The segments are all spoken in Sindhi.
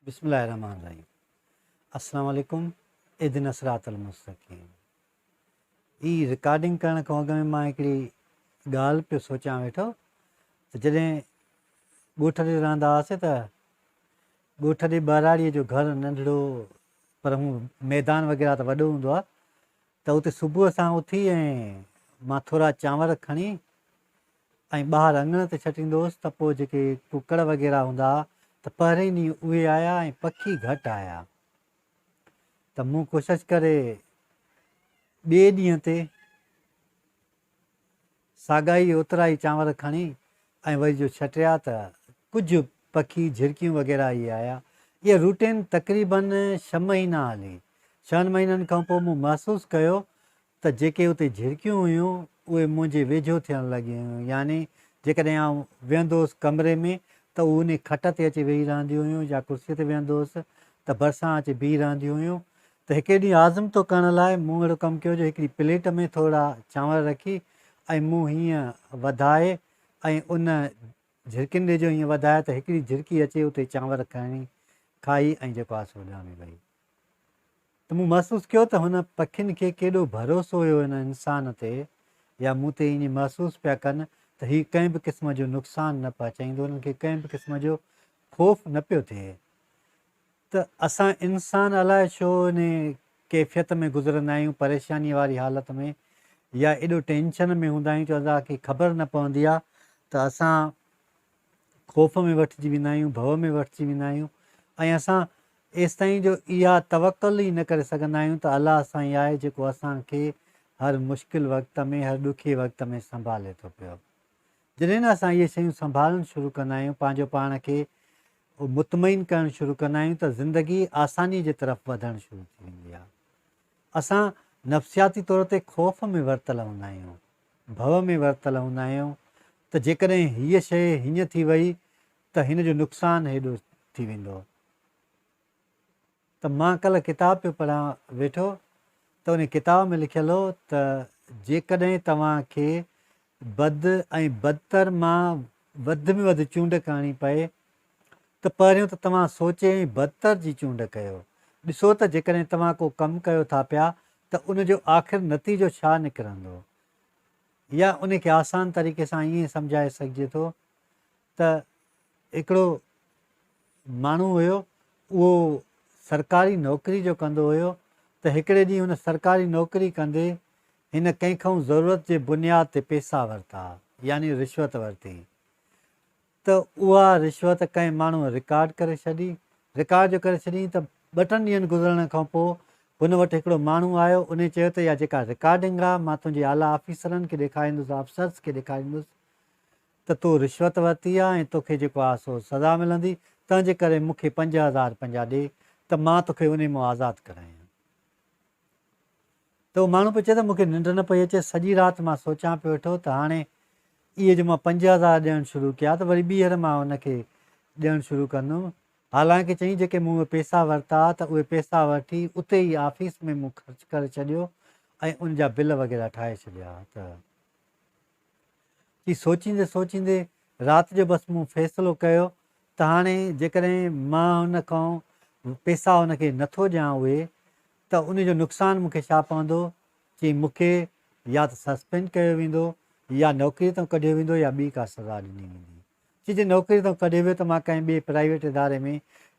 بسم الله الرحمن الرحيم السلام عليڪم اهدنا الصراط المستقيم هي رڪارڊنگ ڪرڻ کان اڳ ۾ مان هڪڙي ڳالهه پيو سوچيان ويٺو ته جڏهن ڳوٺ تي رهندا هئاسي ته ڳوٺ ڏي ٻهراڙيء جو گهر ننڍڙو پر هون ميدان وغيره ته وڏو هوندو آهي ته اتي صبح سان اٿي ۽ مان ٿورا چانور کڻي ۽ ٻاهر اڱڻ تي ڇٽيندو هوس ته پوء جيڪي ڪڪڙ وغيره هوندا ها ته پهرئين ڏينهن اهي آيا ۽ پکي گهٽ آيا ته مون ڪوشش ڪري ٻئي ڏينهن تي ساڳا ئي اوترا ئي چانور کڻي ۽ وري جو ڇٽيا ته ڪجهه پکي جهرڪيون وغيره ئي آيا. اها روٽين تقريبن ڇهه مهينا هلي. ڇهن مهينن کانپوء مون محسوس ڪيو ته جيڪي اتي جهرڪيون هيون، اهي منهنجي ويجهو ٿيڻ لڳيون هيون، يعني جيڪڏهن آئون ويهندو هوس ڪمري ۾ ته هو انهي کٽ تي اچي ويهي رهنديون هيون يا ڪرسيء تي ويهندو هوس ته ڀرسان اچي بيهي رهنديون هيون ته هڪڙي ڏينهن آزمتو ڪرڻ لاء مون اهڙو ڪم ڪيو جو هڪڙي پليٽ ۾ ٿورڙا چانور رکي ۽ مون هيئن وڌائي ۽ ان جهرڪين ڏي جو هيئن وڌايا ته هڪڙي جهرڪي اچي اتي چانور کڻي کائي ۽ جيڪو آهي سو اڏامي وئي. ته مون محسوس ڪيو ته هن پکين کي ڪيڏو ڀروسو هيو هن انسان تي يا مون تي ائين محسوس پيا ڪن ته هي ڪنهن به قسم جو نقصان نه پهچائيندو هنن کي ڪنهن به قسم جو خوف نه پيو ٿئي ته اسان انسان الائي ڇو انهي ڪيفيت ۾ گذرندا آهيون پريشاني واري حالت ۾ يا ايڏو ٽينشن ۾ هوندا آهيون جو اسان کي خبر نه پوندي آهي ته اسان خوف ۾ وٺجي ويندا آهيون، ڀؤ ۾ وٺجي ويندا آهيون ۽ اسان ايستائين جو اها توڪل ئي نه ڪري سگهندا آهيون ته الله سائين آهي جيڪو اسان کي هر مشڪل وقت ۾ هر ڏکي وقت ۾ سنڀالي ٿو پيو. جڏهن نه اسان اهي شيون سنڀالڻ شروع ڪندا آهيون، پنهنجو پاڻ کي مطمئن ڪرڻ شروع ڪندا آهيون ته زندگي آساني جي طرف وڌڻ شروع ٿي ويندي آهي. اسان نفسياتي طور تي خوف ۾ ورتل هوندا آهيون. ڀؤ ۾ ورتل هوندا آهيون ته جيڪڏهن هيء شيء هيئن ٿي وئي ته هن جو نقصان هيڏو ٿي ويندو. ته مان ڪلهه ڪتاب پيو پڙهان ويٺو ته ان ڪتاب ۾ لکيل هو ته جيڪڏهن توهان کي بد ۽ بدتر مان وڌ ۾ وڌ چونڊ ڪرڻي پئي ته پهريون ته توهان سوچي ۽ بدتر جي چونڊ ڪيو. ڏسو ته جيڪڏهن توهان ڪو ڪم ڪيو ٿا پيا ته ان جو آخر نتيجو ڇا نڪرندو؟ يا ان کي آسان طريقي سان ائين سمجهائي سگهجي ٿو ته هڪڙو ماڻهو هيو اهو سرڪاري نوڪري جو ڪندو هيو ته هڪڙي ڏينهن هن سرڪاري نوڪري ڪندي هن ڪنهن کان ضرورت جي بنياد تي پيسا ورتا يعني رشوت ورتي ته اها رشوت ڪنهن ماڻهوء رڪارڊ ڪري ڇڏي. رڪارڊ جو ڪري ڇڏيائين ته ٻه ٽن ڏينهن گذرڻ کان پوء هن وٽ هڪڙو ماڻهو آيو، انهي چيو ته اها جيڪا رڪارڊنگ آ، مان تنهنجي اعليٰ آفيسرن کي ڏيکاريندس، آفسرس کي ڏيکاريندس ته تو رشوت ورتي آ ۽ توکي جيڪو آ سو سزا ملندي، تنهنجي ڪري مون کي 5000 پنهنجا ڏي ته مان توکي انهي مان آزاد ڪرايان. ته اهو ماڻهو پيو چئي ته مون کي ننڊ نه پئي اچي، سڄي رات مان سوچان پيو ويٺو ته هاڻي اهي جو مان 5000 ڏيڻ شروع ڪيا ته وري ٻيهر مان ان کي ڏيڻ شروع ڪندم. حالانڪه چئين جيڪي مون اهي پئسا ورتا ته اهي پئسا وٺي اتي ئي آفيس ۾ مون خرچ ڪري ڇڏيو ۽ ان جا بل وغيره ٺاهي ڇڏيا ته چي سوچيندي سوچيندي رات جو بس مون فيصلو ڪيو ته هاڻي جيڪڏهن مان هن کان پئسا هن کي نٿو ڏيان اهي ته ان جو نقصان مون کي ڇا پوندو؟ چيائين مون کي يا ته سسپينڊ ڪيو ويندو يا نوڪريء تان ڪڍيو ويندو يا ٻي ڪا سزا ڏني ويندي. چي جي نوڪريء تان ڪڍيو ويو ته مان ڪنهن ٻئي پرائيويٽ اداري ۾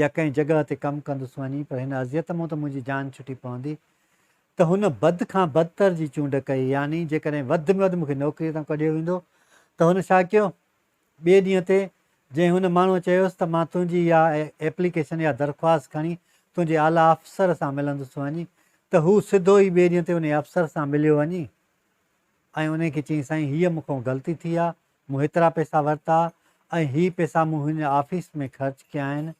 يا ڪنهن جڳهه تي ڪم ڪندس وڃي پر هن اذيت مان ته منهنجي جان ڇٽي پوندي ته هن بد کان بدتر جي چونڊ ڪئي يعني جيڪڏهن وڌ ۾ وڌ مون کي نوڪريء تان ڪڍيو ويندو ته هن ڇا ڪيو؟ ٻئي ڏينهن تي جنهن هن ماڻهوء چيس ته مان تنهنجي اها ايپليڪيشن يا درخواست کڻي تنهنجي اعليٰ افسر سان ملندس وڃي ته هو سڌو ئي ٻئي ڏينهن تي انهي افسر سان مليو وڃي ۽ انهي کي چيائين سائين هيء مون کان غلطي ٿي آ مون هيترا پئسا ورتا ۽ هي پئسا مون هن آفيس ۾ خرچ ڪيا آهن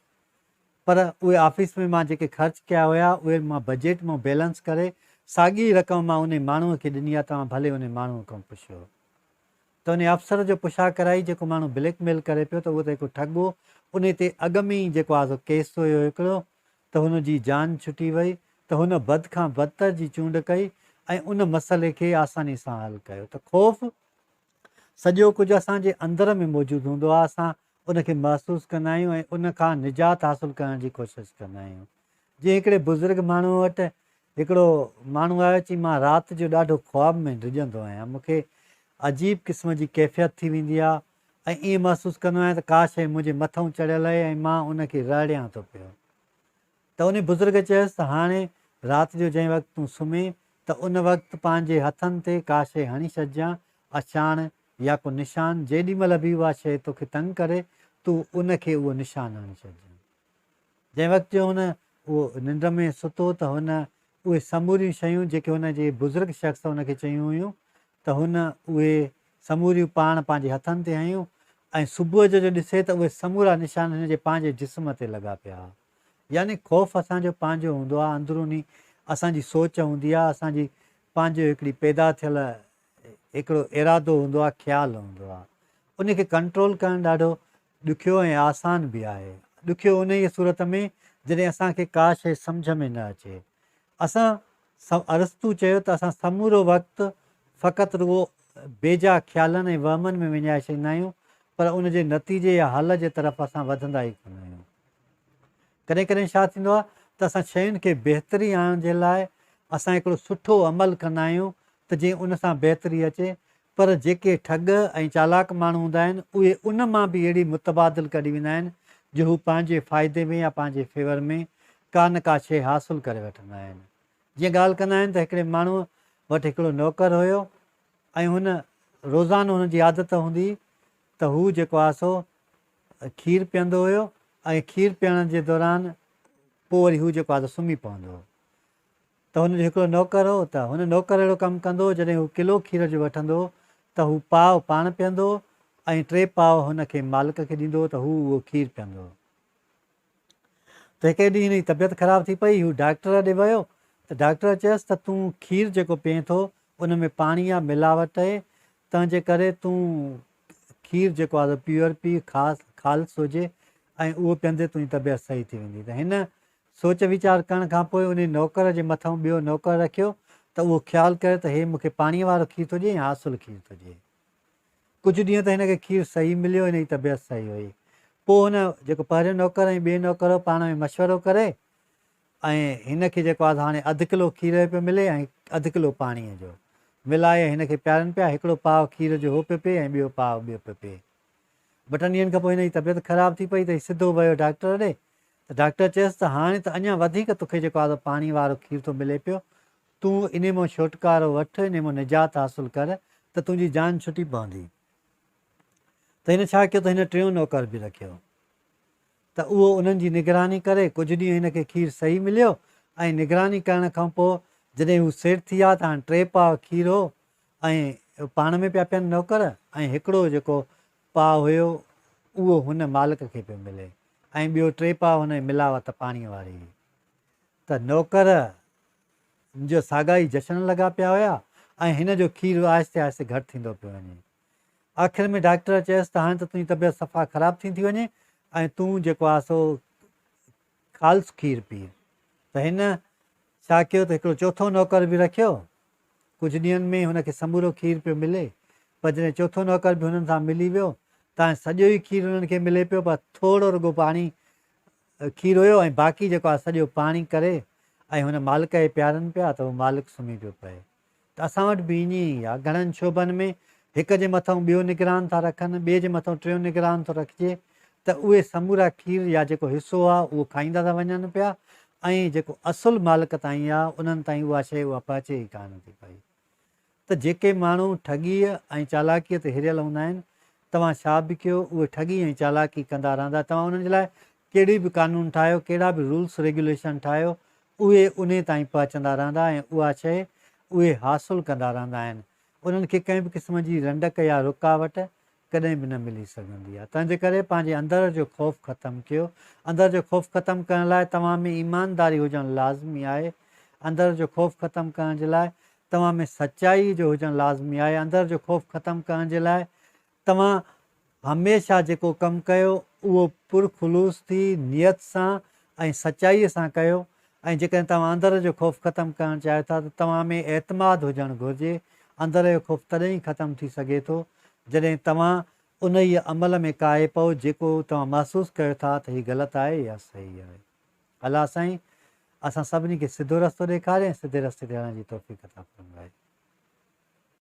پر اهي آفيس ۾ مان جيڪي خرچ ڪيا هيا اهي مان بجيٽ مان بيلنس ڪري ساڳي ئي رقم مان انهي ماڻهوء کي ڏني آ توهان ڀلي انهي ماڻهوء کان پڇو. ته انهي افسر جو پڇا ڪرائي جيڪو ماڻهو بليڪ ميل ڪري پيو ته اهو ته هڪ ٺڳ هو انهي تي اڳ ۾ ئي جيڪو آهي سو ڪيس هيو هڪڙو ته هن جي جان ڇٽي وئي ته هن بد کان بدتر جي چونڊ ڪئي ۽ ان مسئلي کي آساني سان حل ڪيو ته خوف سڄو ڪجهه اسان جي اندر ۾ موجود هوندو آهي اسان ان کي محسوس ڪندا آهيون ۽ ان کان نجات حاصل ڪرڻ جي ڪوشش ڪندا آهيون. جيئن هڪڙي بزرگ ماڻهوء وٽ هڪڙو ماڻهو آيو چي مان رات جو ڏاڍو خواب ۾ ڊڄندو آهيان مون کي عجيب قسم جي ڪيفيت ٿي ويندي آهي ۽ ائين محسوس ڪندو آهيان ته ڪا شيء منهنجي مٿئون چڙهيل آهي ۽ مان ان کي رهڙيان ٿو پيو. ته انهي بزرگ چيس ته هاڻي رات جو جنهن وقت تون سمهين ته ان وقت پنهنجي هٿن تي ڪا شيء هڻي ڇڏجان، اڇاڻ يا ڪو نشان، جيڏي مهل به اها شيء توکي تنگ ڪري تون ان کي اهو نشان هڻي ڇڏجان. جنهن وقت جو هن اهو ننڊ ۾ ستو ته هن اهي سموريون شيون جيڪي هن جي بزرگ شخص هن کي چيون هيون ته هن اهي سموريون پاڻ پنهنجي هٿن تي هنيون ۽ صبح جو جو ڏسي ته اهي سمورا نشان هن جي پنهنجي جسم تي لڳا پيا ها. يعني خوف اسان جو پنهنجو هوندو آهي، اندروني اسان جي سوچ هوندي آهي، اسان جي پنهنجو هڪڙي پيدا ٿيل هڪڙو ارادو هوندو آهي، خيال هوندو آهي. ان کي ڪنٽرول ڪرڻ ڏاڍو ڏکيو ۽ آسان به آهي. ڏکيو انهيء صورت ۾ جڏهن اسان کي ڪا شيء سمجهه ۾ نه اچي. اسان ارسطو چيو ته اسان سمورو وقت فقط رڳو بيجا خيالن ۽ وهمن ۾ وڃائي ڇڏيندا آهيون پر ان جي نتيجي يا حل جي طرف اسان وڌندا ئي ڪونه آهيون. ڪڏهن ڪڏهن ڇا ٿيندو آهي ته اسان شين کي بهتري آڻڻ جي لاء اسان هڪڙو سٺو عمل ڪندا آهيون ته جيئن ان سان بهتري اچي پر جيڪي ٺڳ ۽ چالاڪ ماڻهو هوندا آهن اهي ان مان به اهڙي متبادل ڪڍي ويندا آهن جو هو پنهنجي فائدي ۾ يا پنهنجي فيور ۾ ڪا نه ڪا شيء حاصل ڪري وٺندا آهن. جيئن ڳالهه ڪندا آهن ته هڪڙي ماڻهوء وٽ هڪڙو نوڪر هيو ۽ هن روزانو هن جي عادت هوندي هئي ته هو جيڪو آهي سو کير پيئندو هيو ۽ کير پيئڻ جي دوران پوء وري هو جيڪو آهي سو سمهي پوندو هو. ته هن جو هڪڙو نوڪر هو ته هن نوڪر اهڙو ڪم ڪندو هو جڏهن هو ڪلو کير جو وٺندو هو ته هو پاء پاڻ پيئندو هو ۽ ٽي پاء هن کي مالڪ کي ڏيندو هو ته هو اهو کير پيئندو هو. ته هڪڙي ڏينهن هن جي طبيعت خراب ٿي پئي هو ڊاڪٽر ڏي ويو ته ڊاڪٽر چيس ته تون کير جيڪو پيئين ٿو ان ۾ پاڻي يا ملاوٽ اهي تنهن جي ڪري تون کير جيڪو آهي سو پيور پيء خاص خالص هجي ۽ اهو پيئندي تنهنجي طبيعت صحيح ٿي ويندي ته هن سوچ ويچار ڪرڻ کان پوء انهي نوڪر جي مٿئون ٻيو نوڪر رکيو ته اهو خيال ڪري ته هي مون کي پاڻيء وارو کير ٿو ڏئي يا اصل کير ٿو ڏئي. ڪجهه ڏينهن ته هن کي کير صحيح مليو، هن جي طبيعت صحيح هئي. پوء هن جيڪو پهريون نوڪر ۽ ٻئي نوڪر هو پاڻ ۾ مشورو ڪري ۽ هن کي جيڪو آهي هاڻي اڌ ڪلو کير جو پيو ملي ۽ اڌ ڪلو پاڻيء جو ملائي هن کي پيارين پيا. هڪڙو پاء کير جو هو پيو پئي ۽ ٻيو پاء ٻيو پيو پئي. ٻه ٽن ڏينهن کان پوء هن جي طبيعت خراب ٿي پئي ته هي سڌو ويو ڊاڪٽر ڏي ته ڊاڪٽر چيس ته هاڻي ته اڃا وڌيڪ توکي جيڪو آهي سو پاڻي وارو کير ٿو ملي پيو، تون انهي مان ڇوٽڪارو وٺ، انهي مان نجات حاصل ڪر ته تنهنجي جان ڇٽي پوندي. ته هن ڇا ڪيو ته هن ٽيون نوڪر به رکيو ته اهو انهن جي نگراني ڪري. ڪجهه ڏينهن هن کي کير صحيح مليو ۽ نگراني ڪرڻ کان پوء جڏهن هو سيٺ ٿي ويا ته هاڻي ٽي پاء کير هو ۽ پاڻ ۾ پيا پين نوڪر ۽ هڪڙو جيڪو پاء هيو اهو هن مالڪ کي پيو ملي ۽ ٻيو ٽي پاء هن جي ملاوت پاڻيء واري هئي ته نوڪر جو ساڳا ئي جشن لڳا پيا هيا ۽ هن جو کير آهستي آهستي گهٽ ٿيندو پيو وڃي. آخر ۾ ڊاڪٽر چيس ته هاڻي ته تنهنجي طبيعت صفا خراب ٿي ٿي وڃي ۽ تون جيڪو آهي سو خالص کير پيء. ته هن ڇا ڪيو ته هڪڙو چوٿون نوڪر به رکيو ڪجهه ڏينهن ۾ هن کي سمورو کير پيو ملي، پر جڏهن چوٿون نوڪر به هنن سان ملي ويو ته هاڻي سڄو ئي کير هنن کي ملي پيو، پر ٿورو رڳو پاڻي کير هيو ۽ باقي جيڪو آهي سڄو پاڻي ڪري ۽ هن مالڪ کي پيارن پيا ته هو مالڪ سمهي پيو پئي. ته اسان وٽ به ائين ئي آهي، گهڻن شعبن ۾ هڪ جي مٿئون ٻيو نگران ٿا رکن، ٻئي جي مٿئون ٽيون نگران ٿو رکجي ته اهي سمورا کير يا جيڪو حصو آهي اهو کائيندا ٿا وڃن پيا ۽ جيڪو اصل مالڪ تائين آ انهن تائين اها شيء اها پهچي ئي ڪانه ٿي پئي ته جيڪي ماڻهو ٺڳيء ۽ چالاڪيء تي هريل هوندا آهن توهان ڇا به ڪيو اهي ٺڳي ۽ چالاڪي ڪندا رهندا توهان انهن جي لاء ڪهڙي به قانون ٺاهيو ڪهڙا به رولس ريگيوليشن ٺاهيو اهي انهي تائين پهچندا رهندا ۽ اها شيء اهي حاصل ڪندا رهندا آهن انهن کي ڪنهن به قسم جي رنڊڪ يا رڪاوٽ ڪڏهن به نه ملي سگهندي آهي. تنهنجي ڪري پنهنجي اندر جو خوف ختم ڪيو. اندر جو خوف ختم ڪرڻ لاء توهان ۾ ايمانداري هجڻ لازمي آهي. اندر جو خوف ختم ڪرڻ جي لاء توهان ۾ سچائي جو هجڻ لازمي آهي. اندر جو خوف ختم ڪرڻ جي لاء توهان هميشه جيڪو ڪم ڪيو اهو پرخلوص ٿي نيت سان ۽ سچائي سان ڪيو ۽ جيڪڏهن توهان اندر جو خوف ختم ڪرڻ چاهيو ٿا ته توهان ۾ اعتماد هجڻ گهرجي. اندر جو خوف تڏهن ئي ختم ٿي سگهي ٿو جڏهن توهان انهيء عمل ۾ ڪاهي پئو جيڪو توهان محسوس ڪيو ٿا ته هي غلط آهي يا صحيح آهي. الله سائين اسان سڀني کي سڌو رستو ڏيکاري ۽ سڌي رستي تي هلڻ جي توفيق عطا فرمائي.